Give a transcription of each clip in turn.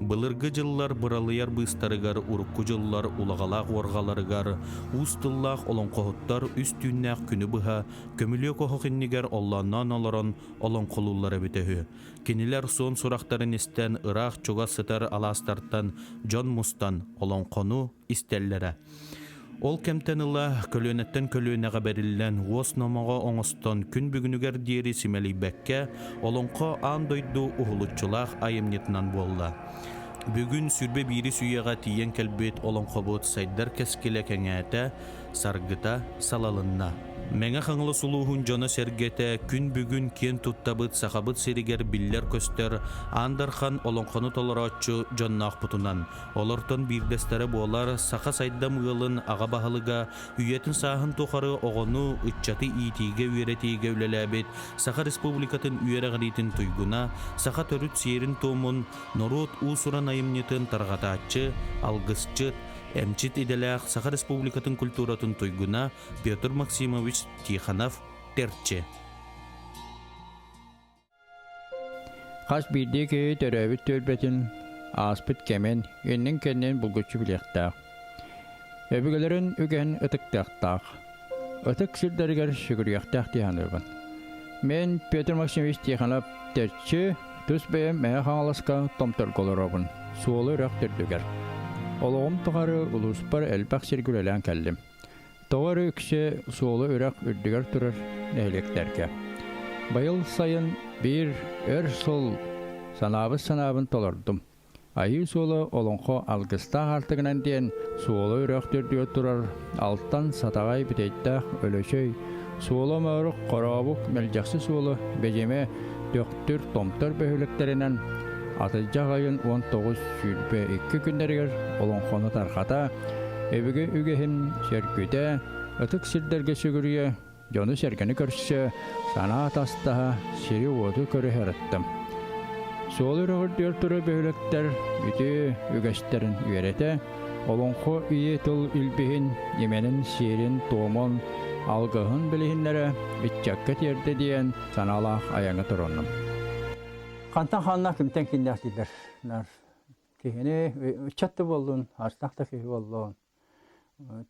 Былыргы дьыллар быралыйар быыстарыгар урукку дьыллар улаҕалаах уорҕаларыгар уус тыллаах олоҥхоһуттар үс түүннээх күнү быһа көмүлүөк оһох иннигэр оллоонноон олорон олоҥхолууллар эбитэ үһү. Кинилэр суон сурахтарын истэн ыраах-чугас сытар алаастартан дьон мустан олоҥхону истэллэрэ. Ол кэмтэн ыла көлүөнэттэн көлүөнэҕэ бэриллэн, уос номоҕо оҥостон күн бүгүнүгэр диэри симэлийбэккэ, олоҥхо аан дойду уһулуччулаах айымньытынан буолла. Бүгүн 21-ис үйэҕэ тиийэн кэлбит олоҥхобут сайдар кэскилэ кэҥээтэ, саргыта салалынна. Мэҥэ Хаҥалас улууһун дьоно-сэргэтэ күн бүгүн киэн туттабыт Сахабыт сиригэр биллэр-көстөр Аан Дархан олоҥхону толорооччу дьонноохпутунан, Олортон биирдэстэрэ буолар саха сайдам ыалын аҕа баһылыга, үйэтин сааһын тухары оҕону, ыччаты иитиигэ-үөрэтиигэ үлэлээбит Саха Республикатын үөрэҕириитин туйгуна, саха төрүт сиэрин-туомун, норуот уус-уран айымньытын тарҕатааччы, алгысчыт, эмчит идэлээх Саха Республикатын культуратын туйгуна Петр Максимович Тихонов Терчи. Хас биирдии киһи төрөөбүт түөлбэтин, ааспыт кэмин, иннин-кэннин булгуччу билиэхтээх. Өбүгэлэрин үгэһин ытыктыахтаах. Ытык сирдэригэр сүгүрүйүөхтээх дии саныыбын. Мин Петр Максимович Тихонов Терчи тус бэйэм Мэҥэ Хаҥаласка Томторго олоробун, суолу үрэх төрдүгэр. Олоҕум тухары улууспар элбэх сиргэ үлэлээн кэллим. Тоҕо эрэ үксэ суолу үрэх үрдүгэр турар нэһилиэктэргэ. Быйыл сайын биир өр сыл санаабыт санаабын толордум. Айыы суола олоҥхо алгыстаах аартыгынан диэн суола үрэх төрдүгэр турар Алтан Сатаҕай Бүтэйдээх Өлөчөй, Суола Моорук Хорообук Мэлдьэхси суола Бэдьимэ Төхтүр Томтор бөһүөлэктэринэн атырдьах айын 19 22 күннэригэр олоҥхону тарҕата, өбүгэ үгэһин сөргүтэ, ытык сирдэргэ сүгүрүйэ, дьону-сэргэни көрсө, санаа атастаһа, сири-уоту көрө сырыттым. Суол үрэҕирдүөр турар бөһүөлэктэр үтүө үгэстэрин үөрэтэ, олоҥхо ийэ тыл илбиһин, имэнин сиэрин-туомун, алгыһын билиһиннэрэ ыччакка тиэрдэ диэн санаалаах айаҥҥа туруннум. Хантан ханна кимтэн киннээх дииллэр. Киһини ыччат да буоллун, арстах да киһи буоллун,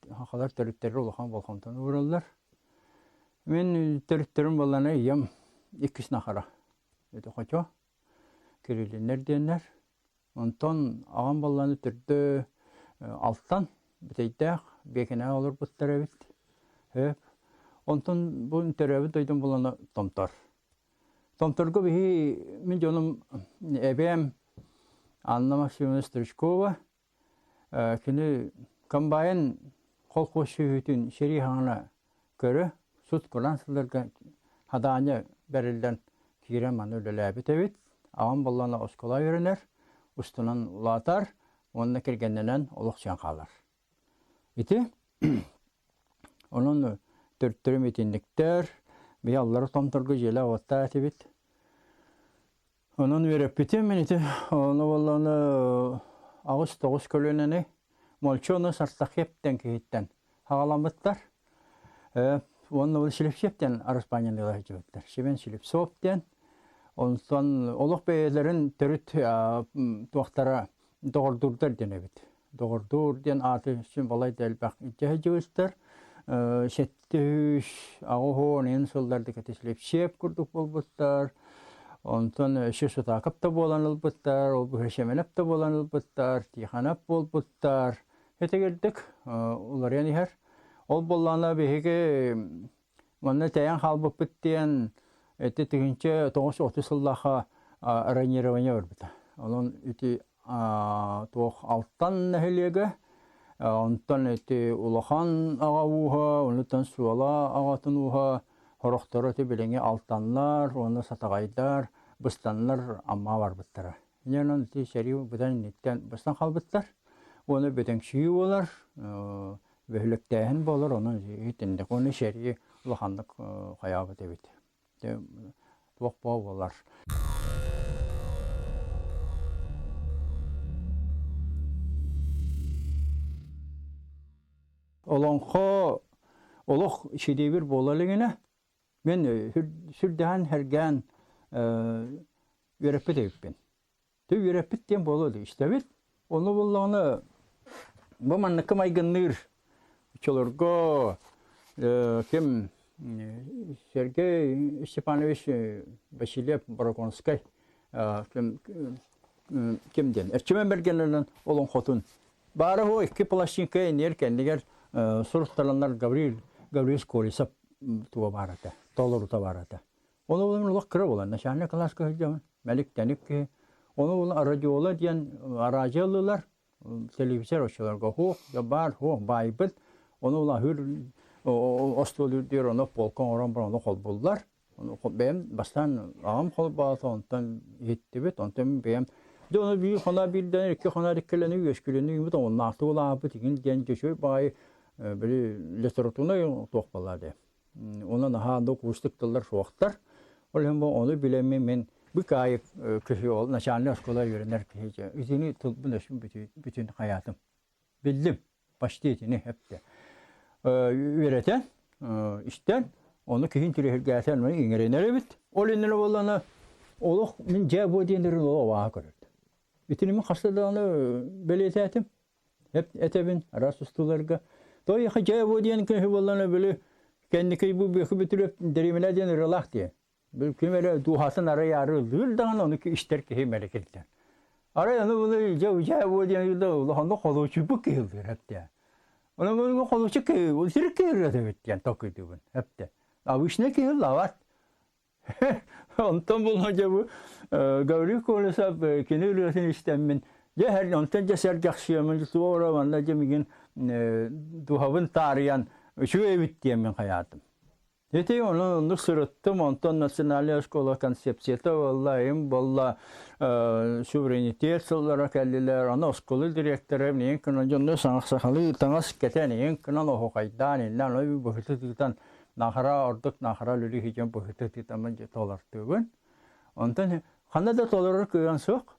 сахалар төрүттэрэ улахан болҕомтону уураллар. Мин төрүттэрим буоллана ийэм иккис нахара. Это хочо, Кириллиннэр диэннэр. Онтон аҕам буоллана төрдө Алтан, Бүтэйдээх, Биэкинэҕэ олорбуттар эбит. Сөп. Онтон бу төрөөбүт дойдум буоллана Томтор. Томторго биһи мин дьонум эбээм Анна Максимовна Стручкова кини комбайн колхоз сүөһүтүн сэрии хаҥана көрө сут кураан сылларга хадаанньа бэриллэн киирэн манна үлэлээбит эбит. Аҕам буоллаҕына оскуола үөрэнэр, устунан улаатар уонна кэргэннэнэн олохсуйан хаалар. Ити онон төрүттэрим итинниктэр, биһи аллара томторго дьиэлээх-уоттаах этибит. Онон үөрэппитим мин ити ону буоллаҕына 8-9 көлүөнэни Молчону Сартахептен киһиттэн хаҕаламмыттар. Уонна ол Шлепшептен араспаанньаны ыла сылдьыбыттар. Шивен Шлепсов диэн. Онтон олох бэйэлэрин төрүт туохтара доҕордуурдар диэн эбит. Доҕордуур диэн ааты син балайда элбэх илдьэ сылдьыбыттар. 780 ин сылларда Слепчев курдук буолбуттар. Онтон өссө Сутаакап да буолан ылбыттар, ол быһа Семенов да буолан ылбыттар, Тихонов буолбуттар. Этигирдик уларыйан иһэр. Ол буоллаҕына биһиги манна тэйэн хаалбыппыт диэн ити 1930 сыллаахха ранирование барбыта. Онон ити туох Алтан нэһилиэгэ, онтон ити Улахан аҕа ууһа, онтон Суола аҕатын ууһа, сорохторо ити билиҥҥи Алтаннар уонна Сатаҕайдар быстаннар Аммаҕа барбыттара. Инньэ гынан ити сэрии быдан инниттэн быстан хаалбыттар. Уонна бөдөҥсүйүү буолар, бөһүлэктээһин буолар, онон итинник уонна сэрии улаханнык хайаабыт эбит. Туох буолар. Олоҥхо олох шедевр буола илигинэ мен сүрдээн сэргээн үөрэппит эбиппин. Түү үөрэппит диэн буолуо дии истэбит. Ону буллаҕына бу манныкка майгынныыр оччолорго ким Сергей Степанович Васильев Бороконскай ким ким диэн Эрчимэн Бэргэнинэн олоҥхотун баара уһу икки пластинка иниэр кэннигэр сурутталаннар Гаврил Гаврил Колесов туга баар этэ толорута баар этэ. Ол уолун олох кыра буолан начальник кылааска сылдьабын, мэлик-тэник киһи. Ону уолун радиола диэн араадьыйа ыллылар, телевизор оччолорго суох, баар суох баайбыт. Ону ула аһыыр остуол үрдүгэр ону полка оҥорон баран ону холбууллар. Бэйэм бастаан аҕам холбоото, онтон иһиттибит, онтон бэйэм дьэ ону биир хоноо биирдэн, икки хоноо иккилэнии үөскүлэнии үүммүт оҥуннаахтык улааппыт игин диэн дьөчүөй баҕайы били литературнай туох буолла дии. Онон наһаа оннук уустук тыллар суохтар. Ол иһин бу ону билэммин мин быкаайык киһи ол начальнай оскуола үөрэнэр киһи дьэ итини тылбын өспүн бүтүн хайаатым. Биллим почти итини эптэ. Үөрэтэн, истэн, ону киһин тириһиргээтэн иҥэринэр эбит. Ол иннинэ буоллана олох мин дьээ буо диэннэрин олох абааһы көрөрдүм. Итини мин хаста даҕаны бэлиэтээтим. Этэбин араас устууларга. Той дьэ бу диэн киһи буоллана били кэнники бу бөхү бүтүрүп дэриэбинэ диэн ыралаах диэн. Бил ким эрэ дууһатын арай ары ыллыыр даҕаны ону истэр киһи мэлэкилтэн. Арай ону буну дьэ дьэ бу диэн да улаханнык холуочуйбут киһи ыллыыр эптэ. Ону буну холуочук киһи сир киһи ырыата эбит диэн толкуйдуубун эптэ. Обычный киһи ыллаабат. Онтон булла дьэ бу Гаврил Колесов кини ырыатын истэммин дьэ онтон дьэ сэргэхсийэммин туора манна дьэ мигин духабын таарыйан үчүгэй эбит диэммин хайаатым. Ити ону оннук сырыттым, онтон национальная школа концепцията буолла, им буолла суверенитет сыллара кэллилэр, аны оскуола директора минин кынан дьонно саҥа сахалыы таҥас кэтэн иин кынан оһуохайдаан иннэ аны быһыты тыытан Нахара ордук нахара үлүһү дьон быһыты тыытаммын дьэ толортуубун. Онтон ханна да толорор кыаҕын суох.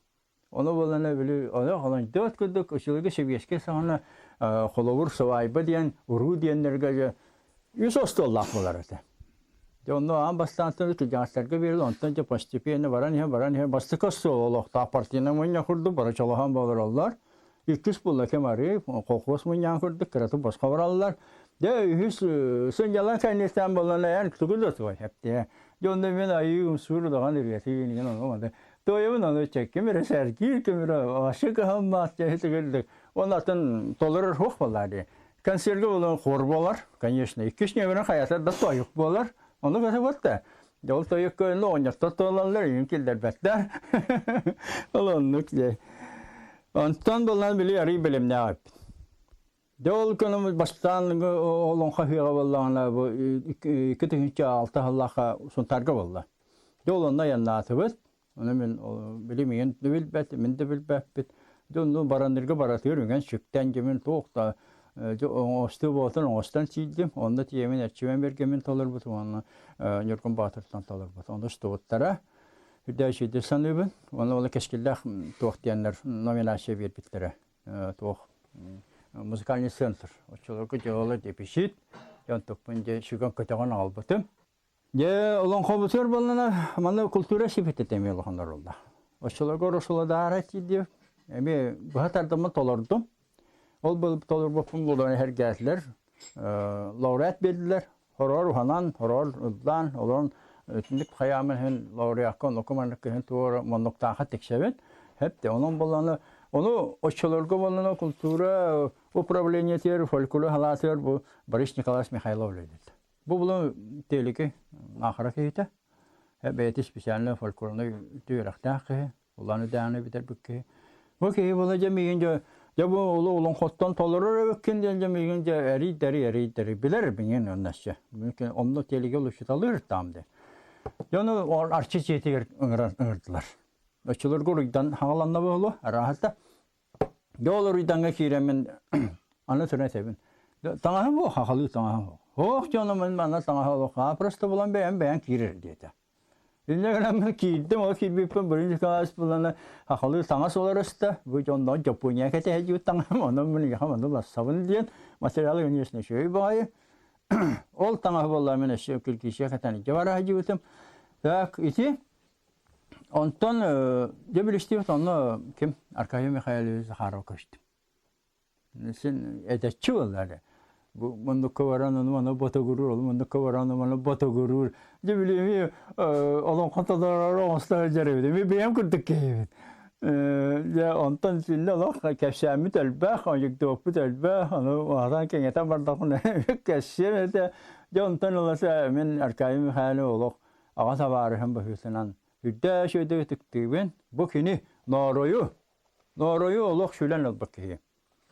Ону буолана били ону холонтоот курдук училище сэбиэскэй саҕана холобур сыбаайба диэн уруу диэннэргэ дьэ үс остуоллаах буолар этэ. Дьэ онно аан бастаантан кырдьаҕастарга биэрэл, онтон дьэ постепенно баран иһэн баран иһэн бастакы остуол олохтоох партийнай мунньах курдук бары чолоһон болороллор. Иккис буолла ким арыы, колхоз мунньаҕын курдук кыратын босхо бараллар. Дьэ үһүс сынньалаҥ кэнниттэн буолан эн тугу да туой эптиэ. Дьэ онно мин айыы умсуур удаҕан ырыатыын иһин ону маны туойабын ону чэ ким эрэ сэргиир ким эрэ вообще кыһаммат дьэ итигирдик. Оны атын толорор суох буоллаа дии. Концергэ буолан хор буолар, конечно. Иккис нөмөрүн хайатар да тойук буолар. Ону көтө да. Дьэ ол тойук көөннө оҕонньоттор туолаллар, иҥин киллэрбэттэр. Ол оннук дьэ. Онтон булан били арый бэлэмнээх эппит. Дьэ ол күн бастаан олоҥхо ыһыаҕа буоллаҕына бу 2006 сыллаахха Сунтаарга буолла. Дьэ ол онно айаннаатыбыт. Ону мин били миигин да билбэт, мин да билбэппит. Дьэ онно бараннарга баратыгар үҥэн сүктэн дьэ мин туох да дьэ оҥостуу буолтун оҥостон тиийдим. Онно тиийэмин Эрчимэн Бэргэмин толорбут уонна Ньургун Баатыртан толорбут. Онно устубуттара. Үрдээччи саныыбын. Уонна ол кэскиллээх туох диэннэр номинация биэрбиттэрэ. Туох музыкальный центр. Оччолорго дьыала дефицит. Онтукпун дьэ сүгэн көтөҕөн аҕалбытым. Дьэ олоҥхобутугар буоллана манна культура сипэтэ эмиэ улахан оруоллаах. Оччолорго Росуладаара тиийдим. Эмиэ быһа тардыммын толордум. Ол толорбуппун булан эһэргээтилэр. Лауреат биэрдилэр. Хороор уһанан, хороор ыллаан, олорон итинник хайаамын иһин лауреакка оннукка маннык иһин туора моннуктааха тиксэбин. Хэп онон буоллана ону оччолорго буоллана культура управлениетыгар фольклор халаатыгар бу Борис Николаевич Михайлов үлэлиир. Бу булан Телики Наахара киһитэ. Бэйэтэ специально фольклорнай үөрэхтээх киһи. Улаан Үдээнэ бүтэрбит киһи. Бу киһи була дьэ миигин дьэ дьэ бу улуу олоҥхоттон толорор эбиккин диэн дьэ миигин дьэ эрийдэри эрийдэри билэр миигин онносчо. Онно телеге улучуталыыр таам де. Дьону арчы дьиэтигэр ыҥыран ыҥырдылар. Оччолорго уруйдан хаҥаланна буолуо арааһата. Дьэ ол уруйдаҥҥа киирэммин аны туран этэбин. Таҥаһым буо хахалыы таҥаһым. Ох дьону мин манна таҥаһа олох просто булан бэйэм бэйэм киирэр диэтэ. Инньэ гынан киирдим, ол киирбиппин Борис Николаевич булана сахалыы таҥас уларыста, бу дьонноон Дьоппуонья кэтэһэ таҥаһым, онон мин ийэхэм ону уларсабын диэн материалы конечно үчүгэй баҕайы. Ол таҥаһы буолла мин өссө киргизия кэтэн илдьэ бара сылдьыбытым. Так ити Онтон дьэ билистибит онно ким Аркадий Михайлович Захаров көстүм. Син эдэччи буолла бу муннукка баран ону маны ботугуруур, ол муннукка баран ону маны ботугуруур. Дьэ билими олоҥхо толорор оҥосто сылдьар эбит. Эми бэйэм курдук киһибит. Дьэ онтон силлэ олох кэпсээммит элбэх, анекдоппут элбэх, ону аһатан кэҥэтэн бардахпына кэссиэм этэ. Дьэ онтон ыласа мин Аркадий Михайлович олох аҕа табаарыһым быһыытынан үрдээх үчүгэйдик ытыктыыбын. Бу кини Нооройу, Нооройу олох сүлэн ылбыт киһи.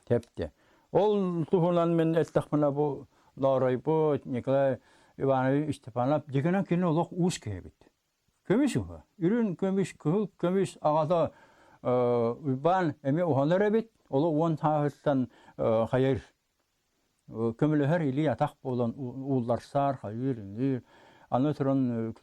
Тэптэ. Ол туһунан мин эттэхпинэ бу Нооройбут Николай Иванович Степанов дьигинэн кини олох уус киһи эбит. Көмүс уһа. Үрүн көмүс, кыһыл көмүс аҕата Уйбаан эмиэ уһанар эбит. Олох уон сааһыттан хайыр көмөлөһөр илии-атах буолан уулларсаар, хайыыр, үнүүр. Аны туран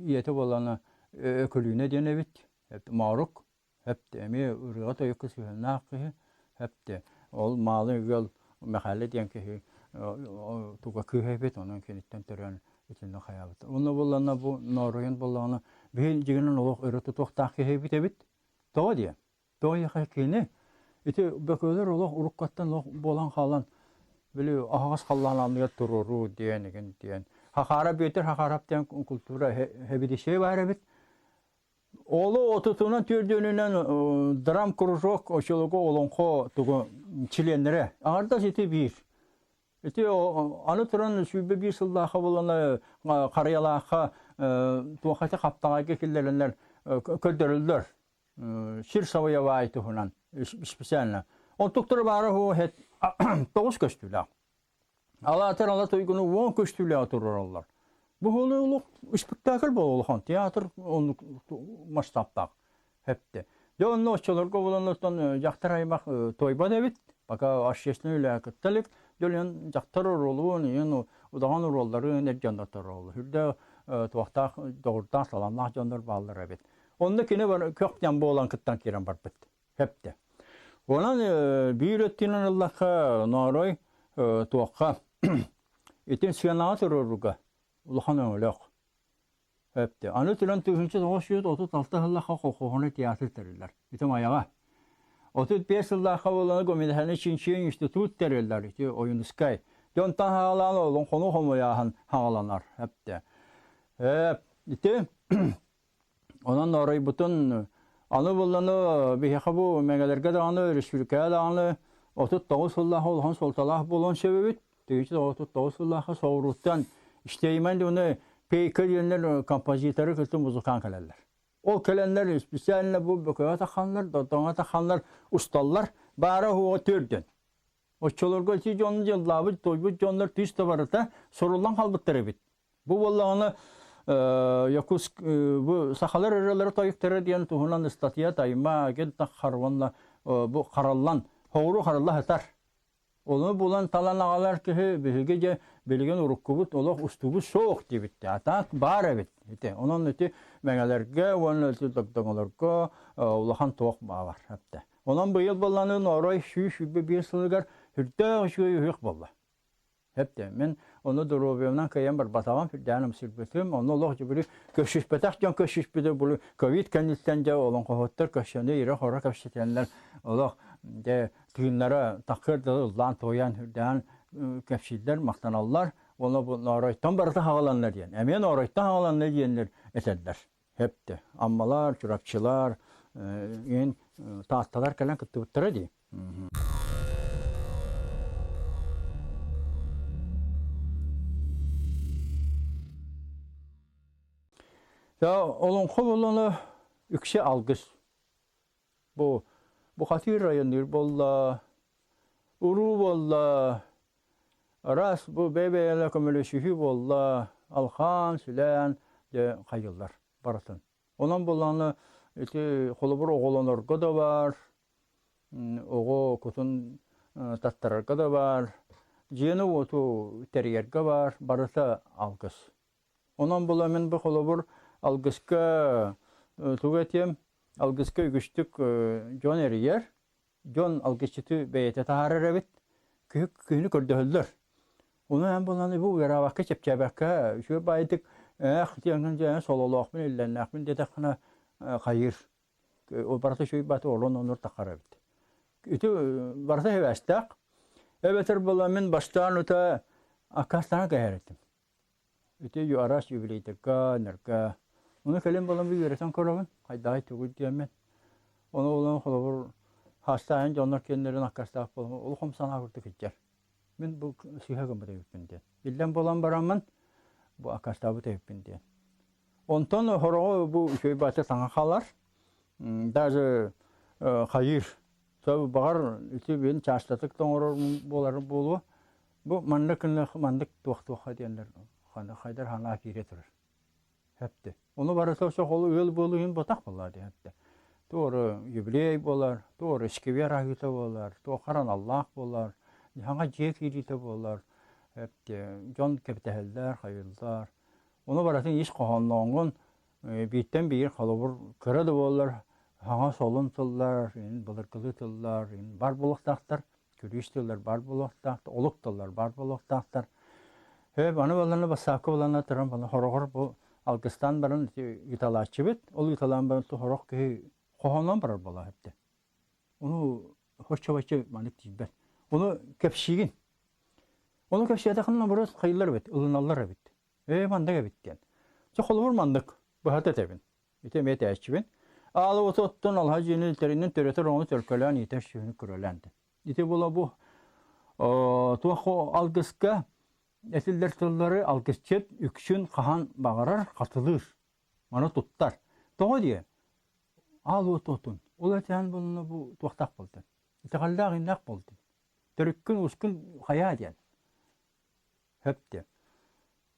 ийэтэ буолана Өкүлүүнэ диэн эбит. Моорук. Эпти эмиэ ырыаҕа-тойукка сыһыаннаах киһи. Эпти ол маалы ыал Мэхээлэ диэн киһи туга кыыһа эбит, онон киниттэн төрөөн итиннэ хайаабыт. Онно буоллаҕына бу Норуйун буоллаҕына биһи дьиҥинэн олох өрө тутуохтаах киһи эбит эбит. Тоҕо диэ? Тоҕо диэхэ кини ити бөкөлөр олох уруккаттан олох буолан хаалан били аһаҕас халлаан анныгар туруоруу диэн игин диэн. Хахаара Бүөтүр Хахаарап диэн культура хэбидишей баар эбит. Олу отутунан түөрдүөнүнэн драм кружок очолого олоҥхо тугу чилиэннэрэ. Аҥардас ити биир. Ити аны туран 21 сыллаахха буолана Харыйалаахха туохати хаптаҕайга киллэрэннэр көрдөрөллөр. Сир сабыйабаай туһунан специально. Онтуктара баара хет тоҕус көстүүлээх. Алаатар ала туйгуну уон көстүүлээх турараллар. Бу олох спектакль буолуо улахан театр оннук масштабтаах хэпте. Дьэ онно оччолорго булан дьахтар аймах тойбат эбит. Пока общественный үлэ кытта илик. Дьэ дьахтар оруолун, ийэн удаҕан оруолларын эр дьоннор оруолу. Үрдэ туохтаах доҕурдаах саламнаах дьоннор бааллар эбит. Онно кини көх буолан кыттан киирэн барбыт. Хэпте. Онон биир өттүнэн ыллахха Ноорой туохха итин сыанаҕа туруорууга улахан өҥөлөөх. Эпти. Аны туран 1936 сыллаахха колхоһуна театр тэриллэр. Ити Майаҕа. 35 сыллаахха буолана Гоминханы чинчийэн институт тэриллэр. Ити Ойунускай. Дьонтон хаалаан олоҥхону хомуйааһын хааланар. Эпти. Ити Онон оройбутун аны булланы биһиэхэ бу Мэҥэлэргэ даҕаны, өрөспүүбүлүкэҕэ даҕаны 39 сыллаах улахан суолталаах буолуон сөп эбит. 1939 сыллаахха соҕурууттан Штейман уонна Пейка диэннэр композиторы кытта музыкант кэлэллэр. Ол кэлэннэр специально бу бөкөҕө тахханнар, дордоҥҥо тахханнар усталлар. Баара уһуоҕа төрдөн. Оччолорго ити дьону дьыллаабыт, тойбут дьоннор түс да барыта суруллан хаалбыттар эбит. Бу буоллаҕына Якутск бу сахалар ырыалара тойуктара диэн туһунан ыстатыйа тайма таххар уонна бу хараллан хоҕуру харалла сытар. Ону булан талан аҕалар киһи биһиги дьэ билигин уруккубут олох устубут суох диэбит. А так баар эбит. Ити онон ити мэҥэлэргэ уонна ити догдоҥолорго улахан туох баалар. Онон быйыл буолланы Ноорой 125 сылыгар үрдээх үчүгэй ыһыах буолла. Эптэ, мин ону доруобуйабынан кыайан барбатаҕым, сүрдээн ымсыырбытым. Онно олох дьүбүрү көрсүспэтэх дьон көрсүспүтэ бу ковид кэнниттэн дьэ олоҥхоһуттар көрсөнү ирэ-хоро кэпсэтэннэр олох дьэ тыыннара таккыр да ыллаан туойан сүрдээн кэпсииллэр, махтаналлар. Уонна бу Нооройтон барыта хаҕаланна диэн. Эмиэ Нооройтон хаҕаланна диэннэр этэллэр. Эптэ. Аммалар, Чурапчылар, эн Таатталар кэлэн кыттыбыттара дии. Олоҥхо буоллаҕына үксэ алгыс. Бу бухатыыр районныыр буолла, уруу буолла, араас бу бэйэ-бэйэлэрэ көмөлөсүһүү буолла, алхаан, сүлээн дьэ хайыллар барытын. Онон буоллаҕына ити холобур оҕолонорго да баар, оҕо кутун таттарарга да баар, дьиэни-уоту тэрийэргэ баар, барыта алгыс. Онон була мин бу холобур алгыска тугу этиэм, алгыска үгүстүк дьон эрийэр, дьон алгысчыты бэйэтэ таһаарар эбит, күһүнү көрдөһөллөр. Ону эн булан бу уйараабакка, чэпчээбэккэ, үчүгэй баайдык Ээх диэҥҥин дьэ сололоохпун, иллэннээхпин диэтэххинэ хайыыр. Барыта үчүгэй бааты олон оннур таххар эбит. Ити барыта хэбээстээх. Эбэтэр була мин бастаан ута аккаастаан кэһэр этим. Ити араас юбилейдарга, нөрга. Ону кэлин буолан үөрэтэн көрөбүн, хайдаҕай тугуй диэммин. Ону булан холобур хаастаайын дьоннор киэннэрин аккаастаах буолан улахан санаа курдук иттэр. Мин бу сыыһа гыммыт эбиппин диэн. Иллэн буолан бараммын бу аккаастаабыт эбиппин диэн. Онтон хороҕо бу үчүгэй баата саҥа хаалар. Даже хайыыр. Баҕар ити бин чаастатык тоҥорор буоларын буолуо. Бу маннык маннык туох-туохха диэннэр хайдар санаа киирэ турар. Хэпти. Ону барыта сохолу ыал буолуйун ботах буолла диэхтэ. Туору юбилей буолар, туору сквер аһыыта буолар, туоххар аналлаах буолар, хаҥа дьиэ киириитэ буолар, хэпти дьон кэптэһэллэр, хайыллар. Ону барытын ис хоһооннооҥҥун бииртэн биир холобур кыра да буоллар хаҥа солун тыллар, былыргылыы тыллар, бар буолуохтаахтар. Күлүүс тыллар баар буолуохтаахтар, олук тыллар баар буолуохтаахтар. Хөп, аны баланы бассаакка булана туран бала хороҕор бу алгыстаан баран ыыталааччыбыт. Ол ыыталаан баран хорох киһи хоһоонон барар буолаа эбитэ. Ону хоччобоччу маннык тиийбэт. Ону кэпсиигин. Ону кэпсиэтэхин наоборот хайыллар эбит, ылыналлар эбит. Ээ маннык эбит диэн. Чэ холобур маннык быһата этэбин. Ити эмиэ этээччибин. Аалы отуттан алаһа дьиэни тэринэн төрөтөр оҕону төлкөлөөн иитэр сүөһүнү көрөлөөн Ити була бу туох алгыска этиллэр тыллары алгысчыт үксүн хаһан баҕарар хатылыыр, маны туттар. Тоҕо диэ? Аал уотун. Ол этээн булна бу туохтаах буолтун. Итэҕэллээх иннээх буолтун. Төрүккүн ускун хайаа диэн. Хөп диэн.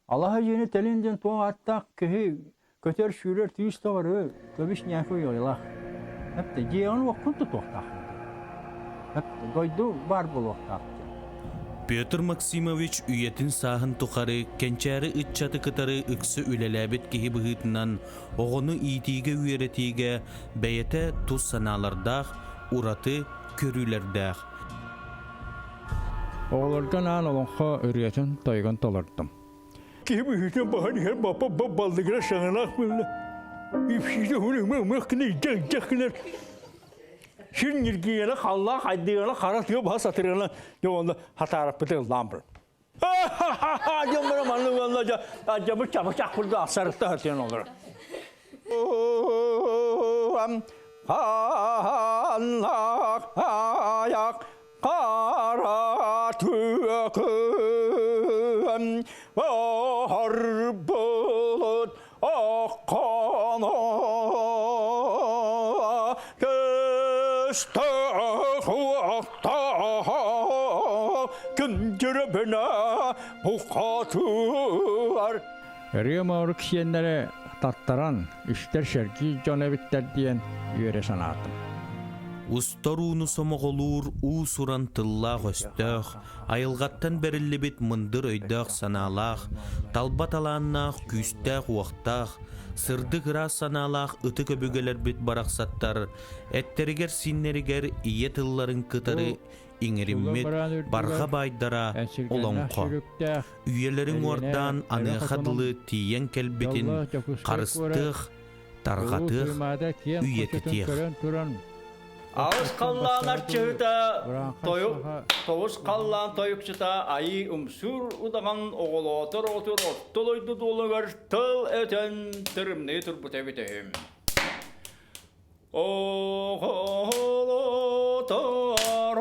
Алаһа дьиэни тэлин диэн туох ааттаах киһи көтөр-сүүрэр тыыс да көбүс ньээхи уйалаах. Эптэ дьиэҕин уоккун тутуохтаах. Эптэ дойду баар буолуохтаах диэн. Петр Максимович үйэтин сааһын тухары кэнчээри ыччаты кытары ыкса үлэлээбит киһи быһыытынан оҕону иитиигэ-үөрэтиигэ бэйэтэ тус санаалардаах, ураты көрүүлэрдээх. Оҕолорго анаан олоҥхо ырыатын тойугун толордум. Киһи быһыытын баһан иһэр баппа баллыгыра саҥалаах буолла. Ипсиитэ хун ымах гына илдьэх гынар. Сир ньиргийэлэ халлаах айдыгала хара тыа баһа сатырыала дьэ уонна хатаараппыты ыллаан баран. Ха-ха-ха дьон бара манны уонна дьэ адьабыт чабычах курдук ахсарытта хатыан олорор. Хааннах аяк Қара түкін ар бұлыт аққаны Кесті құақта күндірбіні бұқатуар. Ырыа Моорук сиэннэрэ таттаран, үстэр сэргиир дьон эбиттэр диэн үөрэ санаатым. Устар ууну сомоҕолуур уус-уран тыллаах-өстөөх, айылҕаттан бэриллибит мындыр өйдөөх-санаалаах, талба талааннаах, күүстээх-уохтаах, сырдык ыраас санаалаах ытык өбүгэлэрбит барахсаттар эттэригэр-сииннэригэр ийэ тылларын кытары иҥэриммит барҕа баайдара олоҥхо. Үйэлэрин уордаан аныаха дылы тиийэн кэлбитин харыстыах, тарҕатыах, үйэтитиэх. Аҕыс халлаан арчыһыта, тойук, тоҕус халлаан тойукчута айыы умсуур удаҕан оҕолоотор оҕотур орто дойду дуолугар тыл өтөн тырымныы турбута эбит үһү. Оҕолотор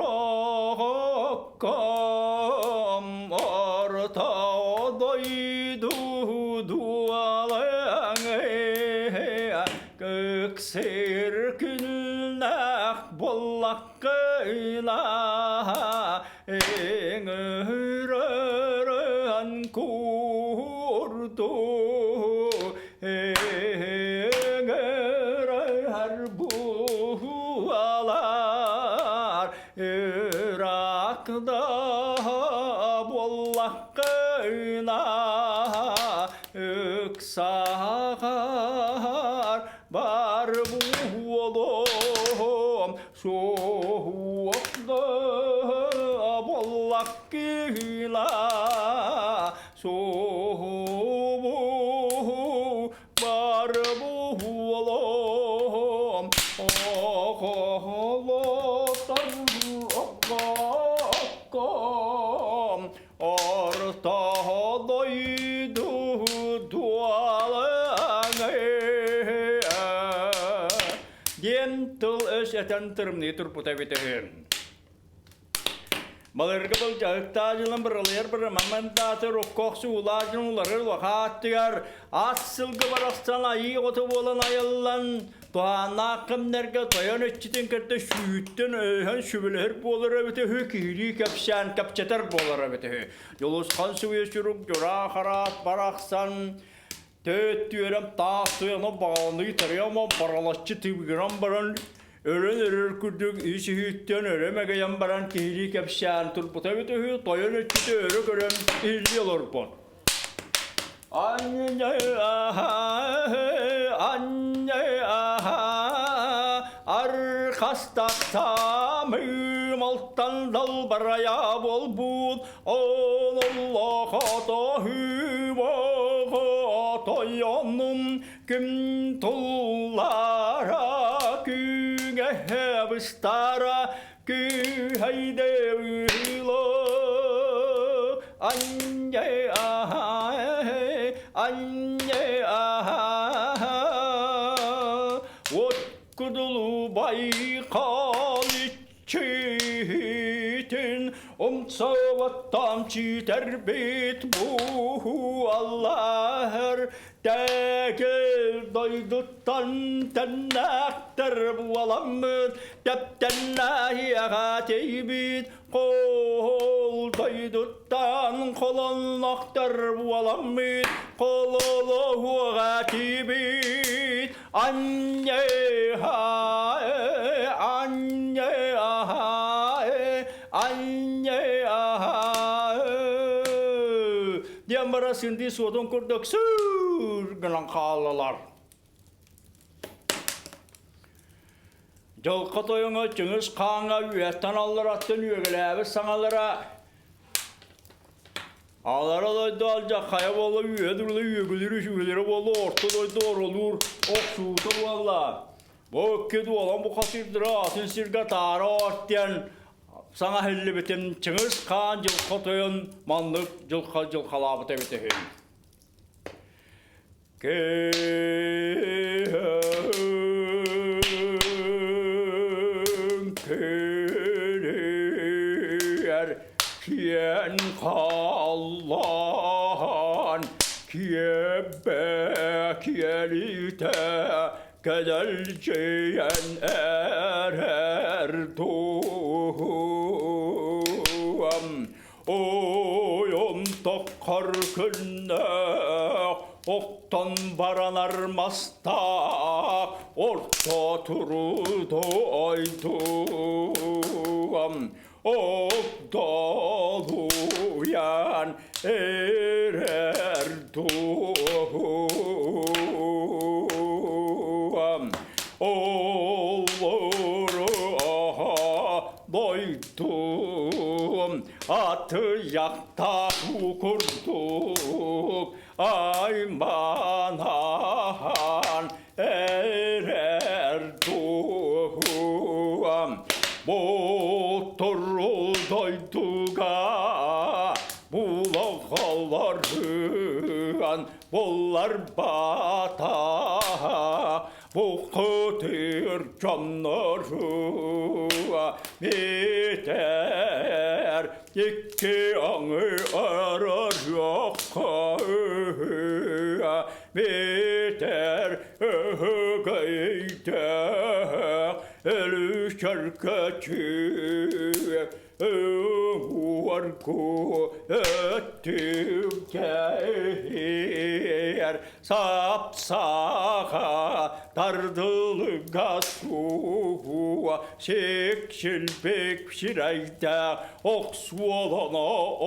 оҕокком орто дойду дуолаҥы Көксер күннэх буоллаххына Эҥөрөрөн куурду Эҥөрөр буолар Ыракда буоллаххына Ыксаҕар бар буолуом суохда буоллаххына суобу тыл-өс этэн тырымныы турбута эбитэ үһү. Былыргы былдьаһыктаах дьылын быралыйар бырамамандааты руккох суулаах дьон уларыр улахааттыгар ас сылгы барахсан айыы оҕото буолан айыллан туһааннаах кэмнэргэ тойон иччитин кытта сүүттэн өйөһөн сүбэлэһэр буолар эбитэ үһү, киһилии кэпсээн кэпсэтэр буолар эбитэ үһү. Дьулусхан суруйа сурук дьураа хараат барахсан Төттүөрэн таах туйана баҕаланыы тарыйама баралаччы тыбыгыран баран өлөн эрэр курдук ис-иһиттэн өрө мэгэйэн баран киһилии кэпсээн турбута эбит үһү, тойон өттүтэ өрө көрөн иһиллии олорбут. Архастахтаамым алтан далбарая буолбут Ол тойонум күн туллара күҥэһэ быстара күүһэйдэ ыыло анньа анньа от кудулу байкал Чиитин умсубаттан чиитэрбит бу аллаһар тэкил дойдуттан тэннээхтэр буоламмыт тэптэннээһиэҕэ тиийбит қол дойдуттан холоннохтор буоламмыт хололоһуоҕа тиийбит Диэн бара сындыы суотун курдук сүүр гынан хааллылар. Дьылҕа тойоҥо Чыҥыс Хааҥҥа үөттэн аллараттан үөгэлээбит саҥалара Алара дойду алдьархайа буолла, үөһэ дурда үөгүлүүр үчүгүлэрэ буолла, орто дойду оролуур охсуута буолла. Бу икки дуолан бухатыырдара атын сиргэ таара от диэн саҥа иһиллибитин Чыҥыс Хаан дьылха тойон маннык дьылха дьылхалаабыт эбит үһү. Киэр киэн халлаан киэбэ киэлитэ кэдэлдьийэн эрэр туһуам Ойон тоххор күннээх, охтон баранар мастаах, орто туруу ойдуам, огдолуйан эрэр туһуам. Олору Дойдум атыйахтаах курдук айманаан эрэр дууһам Боттору дойдуга булаҕаларыан буллар бата Бухатыр дьоннору битэр икки аҥы арарыахха битэр өһөгөйдөөх өлүчөркөчү Уорку өттүгэр сап-саха тардылыга суо сиксилбик сирэйдээх охсуолана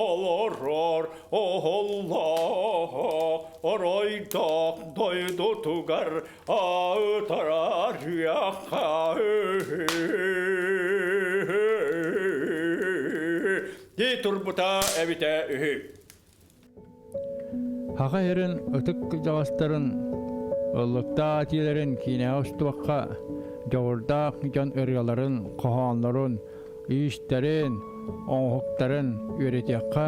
олорор оһоллоох оройдоох дойдутугар Аытарарыахха дии турбута эбитэ үһү. Саха сирин ытык кырдьаҕастарын ыллыктаах этиилэрин киинэҕэ устуохха, дьоҕурдаах дьон ырыаларын, хоһооннорун, иистэрин, оҥоһуктарын үөрэтиэххэ,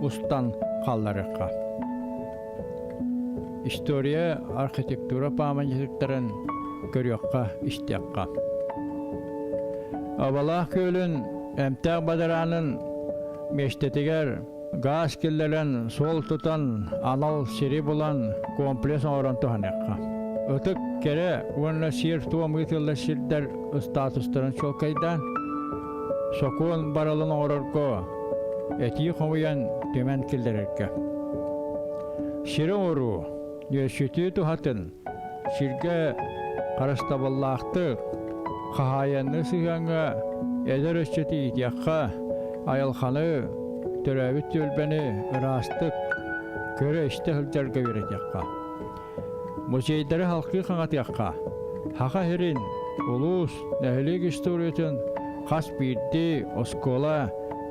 устан хаалларыахха. История, архитектура пааматньыктарын көрүөххэ, истиэххэ. Абалаах күөлүн эмтээх бадараанын миэстэтигэр гаас киллэрэн, суол тутан, анал сири булан, комплекс оҥорон туһаныахха. Ытык, кэрэ уонна сиэр-туом ыытыллар сирдэр статустарын чуолкайдаан, сокуон барылын оҥорорго этии хомуйан түмэн киллэрэргэ. Сири оҥоруу, үөскүтүү туһатын сиргэ харыстабыллаахтык, хаһаайынныы сыһыаҥҥа эдэр өссө иитиэххэ, айылҕаны, төрөөбүт түөлбэни ыраастык көрө-истэ сылдьарга үөрэтиэххэ. Музейдары халкыы хаҥатыахха, Саха сирин, улуус, нэһилиэк историятын хас биирдии оскуола,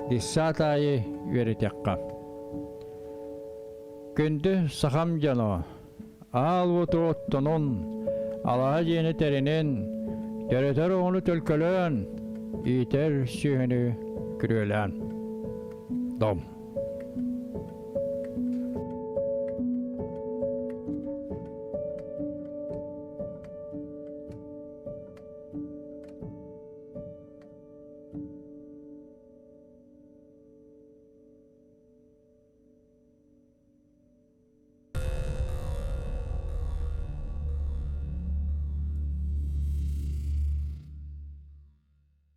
детсад аайы үөрэтиэххэ. Күндү сахам дьоно, Аал уоту оттонун, алаһа дьиэни тэринин, төрөтөр оҕону төлкөлөөн, иитэр сүөһүнү күрүөлээн. Дом.